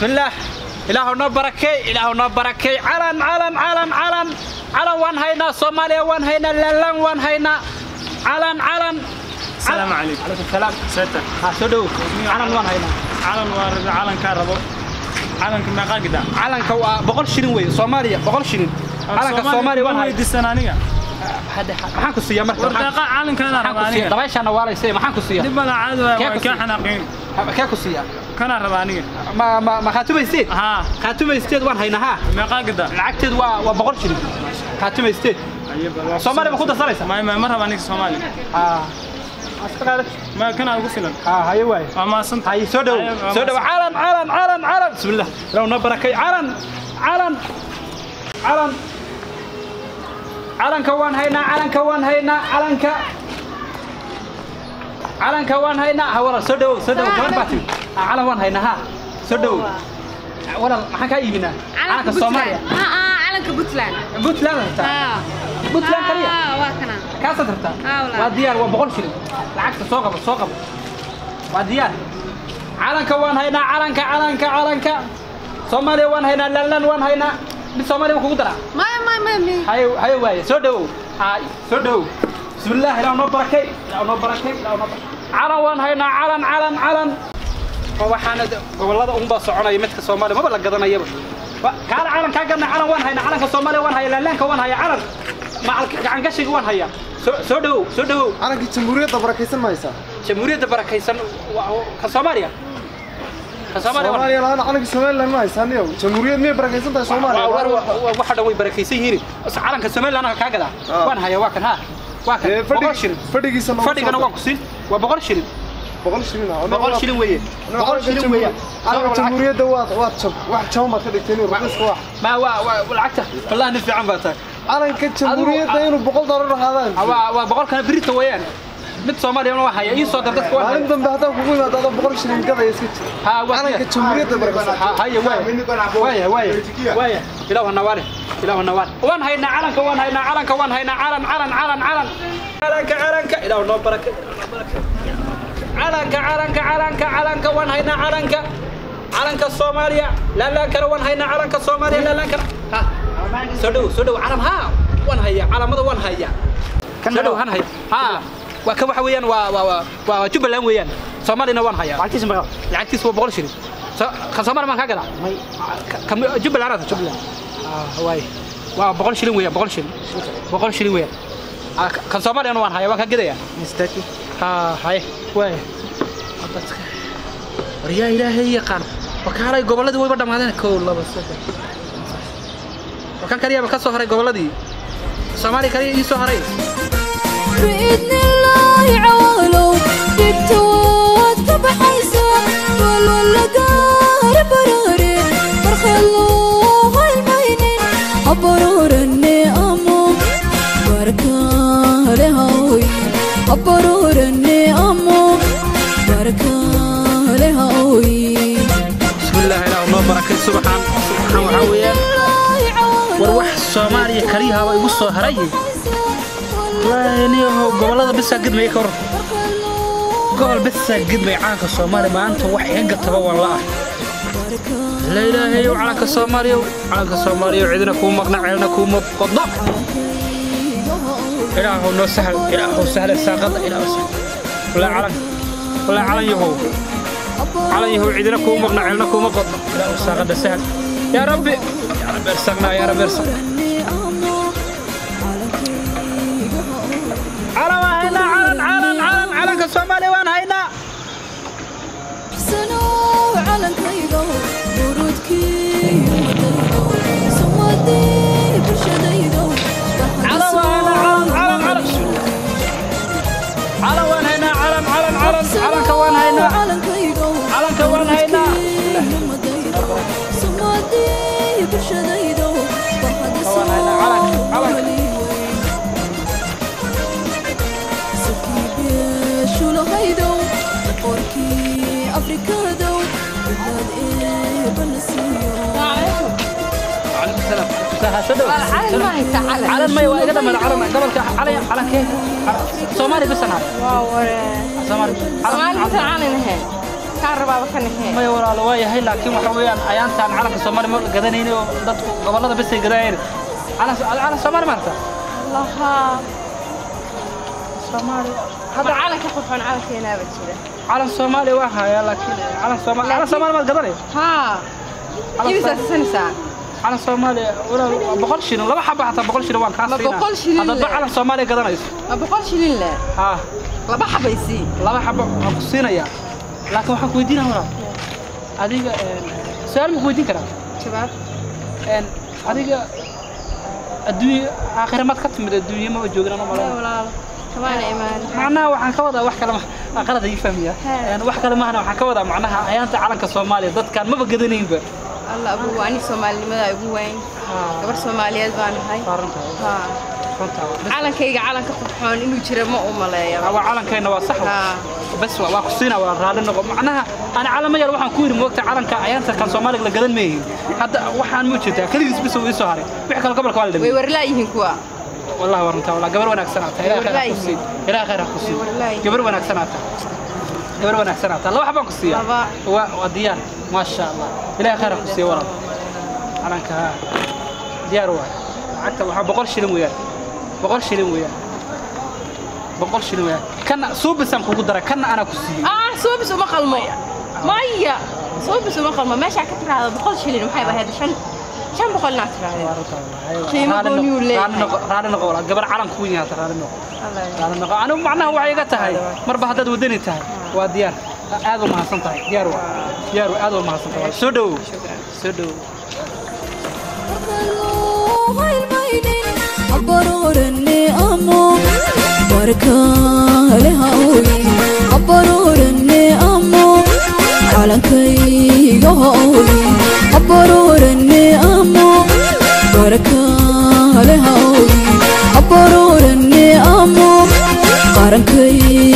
Bismillaah, ilaahu noo barakay, ilaahu noo barakay. Calan, calan, calan, calan, calan waan haynaa. Soomaaliya waan haynaa, laalaan waan haynaa. Calan, calan. السلام عليكم. Calaykum salaam. ساتر. Ha, soo dhowow. Calan waan haynaa. Calan waa rabay, calankaa rabo. Calanka meeqaa gidaa? Calanka waa 100 shilin weeye. Soomaaliya 100 shilin. Calanka Soomaaliya waan haynaa. Weydiisan aniga. Maxaan ku siiyaa marka? War deeqa calankaana Maxaan raba ku siiyaa? aniga. Dabayshaana waalaysa, maxaan ku siiyaa? Dib bala, caadi waay. Kee ku waa kaa siiya? Xanaaqin. Kee ku siiyaa? Kanaa raba aniga. Ma khaatumaysteed? Haa. Khaatumaysteed waan haynaa, haa. Meeqaa gidaa? Lacagteed waa 100 shilin khaatumaysteed. Soomaaliya ma ku darsanaysaa? May, ma raba aniga Soomaaliya. Haa, iska qaadat. Ma kanaa ugu filan. Haa, haye waaye. Waa mahadsantahay. Haye, soo dhow. Haye, waa Soo dhow. Calan, calan, calan, calan. Bismillah, ilaw noo barakay. Calan, calan, calan, calanka waan haynaa, calanka waan haynaa, calanka, calanka waan haynaa. Ha, walaal, soo dhowow, soo dhowow. Gabar baa timid. Ha, calan waan haynaa. Ha, soo dhowow walaal. Maxaan kaa iibinaa? Calanka Soomaaliya? Calanka Puntland. Puntland rabtaa? Puntland kaliya? Waa kana. Kaasaad rabtaa? Haa, walaal. Waa diyaar, waa 100 shilin. Lacagta soo qabo, soo qabo, waa diyaar. Calanka waan haynaa, calanka, calanka, calanka Soomaaliya waan haynaa, laalaan waan haynaa. Mid Soomaaliya ma kugu daraa? Maya, maya, maya, maya. Haye, haye waaye. Soo dhowow. Haa, soo dhowow. Bismillaah, ilaah noo barakay, ilaah noo barakay, ilaah noo barakay. Calan waan haynaa, calan, calan, calan. Oo waxaana gobollada unbaa soconaya, midka Soomaaliya maba la gadanayaba. Kaala calan kaa gadna. Calan waan haynaa, calanka Soomaaliya waan hayaa, laalaanka waan hayaa, calan macal gacan gashiga waan hayaa. Soo dhowow, soo dhowow. Calankii jamhuuriyadda barakaysan ma haysaa? Jamhuuriyadda barakaysan ka Soomaaliya, ka Soomaaliya. Soomaaliya laana, calanka Somaliland ma haysaa niyow? Jamhuuriyad miyay barakaysan tahay Soomaaliya? Waxa dhan way barakaysan yihiin. Calanka Somaliland kaa gadaa. Waan hayaa, waa kan. Ha, waa kan. Dee, 100 shilin. Fadhigiisa noogu Fadhigana soo waan ku siin, waa 100 shilin. 100 shilin ah? 100 shilin weeye, 100 shilin weeye. Calanka jamhuuriyadda waad jab, wax jaban baad ka dhigtay niyow, raqiiska wax. Ma waa lacagta, wallahi nin fiican baa tahay. Calanka jamhuuriyadda inuu $100 ahaadaan. Waa boqolkana birita weeyaan. Mid Soomaaliyana waa haya, ii soo dar dadka waa. Maalin dambe haddaan kugu imaado adoo 100 shilin gadaya, iska jir. Ha, waa calanka jamhuuriyadda barakaysan. Ha, haya waaya, waaya, waaya, waaya. Ilaahu nawaale, ilaahu nawaale. Waan haynaa calanka, waan haynaa calanka, waan haynaa calan, calan, calan, calan, calanka, calanka. Ilaahu noo barakay, ilaahu noo barakay. Calanka, calanka, calanka, calanka waan haynaa, calanka, calanka Soomaaliya, laalaankana waan haynaa, calanka Soomaaliya, laalaankana. Ha, soo dhow, soo dhow. Calam, ha, waan hayaa, calamada waan hayaa. Soo dhow, han haya. Ha, waa kan, waxa weeyaan waa Jubbaland weeyaan. Soomaaliyana waan hayaa. Lacagtiisa meeqa? Lacagtiisa waa 100 shilin. Ka Soomaaliya maan kaa gadaa? Ka Jubbaland aad? Jubbaland. Ah, waay, waa 100 shilin weeyaan, 100 shilin, 100 shilin weeyaan. Ah, kan Soomaaliyana waan hayaa, waan kaa gadayaa. Mistaki. Ha, haye, waay. War yaa Ilaahay yaqaan, wakaalay gobolladii wayba dhammaadeen. Kow, laba, saddex, wakan kaliyaaba ka soo haray gobolladii Soomaaliya kaliya ii soo haray. بإذن الله عوالو ببتوات كبحيسة والولا قار براري برخلو هالمينين أبرورني أمو بركة لهوي أبرورني أمو بركة لهوي. Bismillaah, ilaahu noo barakay. Subaxaan, subaxaan waxaa weeyaan, war wax Soomaaliya kaliyahaaba igu soo haray. Wallaahi niyahow, gobollada bisaa gidmaya ka hor, gobol bisaa gidmaya. Calanka Soomaaliya maanta wax iga gataba waan la ah. La ilaahayow, calanka Soomaaliyow, calanka Soomaaliyow, cidina kuu maqna, ceelna kuuma qodno. Ilaahow noo sahal, ilaahow sahla saaqada, ilaahow sahal. Wallaahi calan, wallaahi calan yahow, calan yahow, cidina kuu maqna, ceelna kuuma qodno. Ilaahow saaqada sahal, yaa rabbi, yaa rabbi irsaqnaa, yaa rabbi irsaqnaa. Calan waan haynaa, calan, calan, calan, calanka Soomaaliya waan haynaa. Sanow calankaygow, buruudkii ummadaydow, sumadii bulshadaydow. Calan waan haynaa, calan, calan, calan. Calan waan haynaa, calan, calan, calan, calanka waan haynaa. Calankaygow, Calanka waan haynaa. Ummadaydow, sumadii bulshadaydow. Waan haynaa calanka, calanka. Shulahaydow, boqorkii Afrikadow, bilad eebana siiyo. عليكم السلام. سدو. Calan ma haysaa calan? Calan may, waa iga dhamaan calan gobolka. Calan, calankee? Soomaali bas anaa. Waa waree. Soomaali. Soomaali bisa calan ahayn. Kaan rabaaba ka naxee. Maya walaalo, waa yahay, laakiin waxa weeyaan ayaantaan calanka Soomaaliya ma gadanaynin oo dadku gobollada bas ay gadanayeen. Calan Soomaali ma rabtaa? Laha. Soomaaliya. Hadda calanka qurxoon calankeenaaba jira. Calan Soomaaliya waa hayaa, laakiin calan Soomaali, calan Soomaali maad gadanay? Haa. Imisaa siisanaysaa? Calan Soomaaliya walaal waa 100 shilin, laba xaba xataa 100 shilin waan kaa Ma siinaa. 100 shilin Haddaad leh? calan Soomaaliya gadanayso. Ma 100 shilin leh? Haa. Laba xabaysii. Laba xabo waan ku siinayaa, laakiin waxaan ku weydiinaa walaal, adiga su-aal ma ku weydiin karaa? Jawaab. Adiga adduunye aakhira maad ka timid? Adduunye maba joogin anoo Maya malayn. Walaalo, kamaana imaan. Macnaha waxaan ka wadaa wax kale ma qalad ii fahmiya. Wax kale maahana, waxaan ka wadaa macnaha ayaanta calanka Soomaaliya dadkan maba gadanaynba. Alla abu, ani soomaalinimada igu weyn. Gabar Soomaaliyeed baan ahay. Waa runtaa. Haa. Runtaa. Bas. Calankayga calanka qurxoon inuu jira ma u maleeya. Waa calankeenna, waa sax. Haa. Bas waa ku siina, waa raalli noqo. Macnaha ana calama yar waxaan ku yidhi, moogta calanka ayaanta kan Soomaaliga la gadan meeyin. Hadda waxaan mu jeedaa keligiis bis uu ii soo haray, wixii kale gobolka waa la way dhammeeyey. warlaayihiin kuwa. والله ورنتا، والله gabar wanaagsan aad tahay. Ilaahay khayr ha ku siiyo, Ilaahay khayr ha ku siiyo. Wallahi. Gabar wanaagsan aad tahay, gabar wanaagsan aad tahay. Laba xabaan ku siiya. Laba. Waa diyaar, ma sha Allah, Ilaahay khayr ha ku siiyo walaal. Calanka haa diyaar waay. Lacagta waxaa 100 shilin weeyaan, 100 shilin weeyaan, 100 shilin weeyaan. Kana suubisaan kugu dara, kana anaa ku siiyey. Ah, suubis uma qalmo. Maya, suubis uma qalmo. Meeshaa ka tiraahdo 100 shilin waxay ahayd 500 inaad tiraahdo. Qiimo gooni uu leeyahay. Raalli noqo, raalli noqo walaal. Gabar calanka ku yahay, raalli noqo, raalli noqo. Anigu macnaha waxay iga tahay marba haddaad wadani tahay waa diyaar. Aad u mahadsan tahay, diyaar waa, diyaar waa, aad u mahadsan tahay. Soo dhowow, soo dhowow. Abaroorane amo barkaale hooy, abaroorane amo calankayga hooy, abaroorane amo barkaale hooy, abaroorane amo qarankayga.